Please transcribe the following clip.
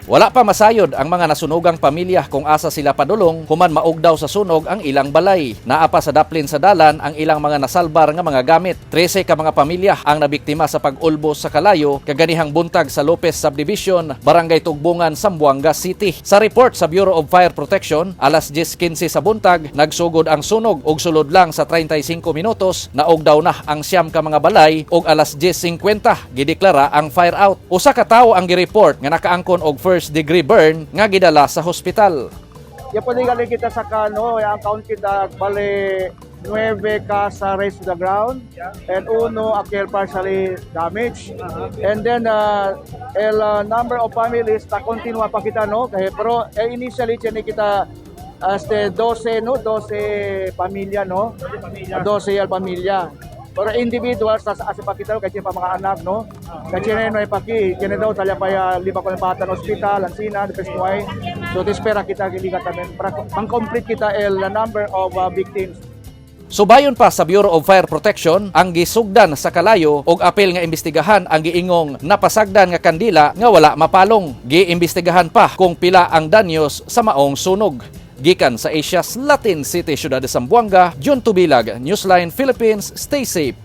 Wala pa masayod ang mga nasunugang pamilya kung asa sila padulong human maugdaw sa sunog ang ilang balay. Naa pa sa daplin sa dalan ang ilang mga nasalbar nga mga gamit. 13 ka mga pamilya ang nabiktima sa pag-ulbos sa kalayo kaganihang buntag sa Lopez Subdivision, Barangay Tugbungan, Zamboanga City. Sa report sa Bureau of Fire Protection, alas 10:15 sa buntag, nagsugod ang sunog ug sulod lang sa 35 minutos naugdaw na ang 9 ka mga balay ug alas 10:50 gideklara ang fire out. Usa ka tawo ang gireport nga nakaangkon og first degree burn nga gidala sa hospital. Ya po galing kita sa kano, ang count kita bale 9 ka sa raise to the ground and uno aquel partially damaged. And then el number of families ta continua pa kita, no, kay pero eh, initially tiene kita este 12, no, 12 pamilya, no, 12 al pamilya. Pero individuals tas asa pa kita kay pa mga anak, no. Kay tiene no paki tiene daw talya pa ya lima ko patan hospital Ansina the best way. So tispera kita giligat tamen para pang-complete kita el number of victims. Subayon pa sa Bureau of Fire Protection ang gisugdan sa kalayo og apel nga imbestigahan ang giingong napasagdan nga kandila nga wala mapalong. Giimbestigahan pa kung pila ang danyos sa maong sunog. Gikan sa Asia's Latin City, Ciudad de Zamboanga, John Tubilag, Newsline Philippines, stay safe.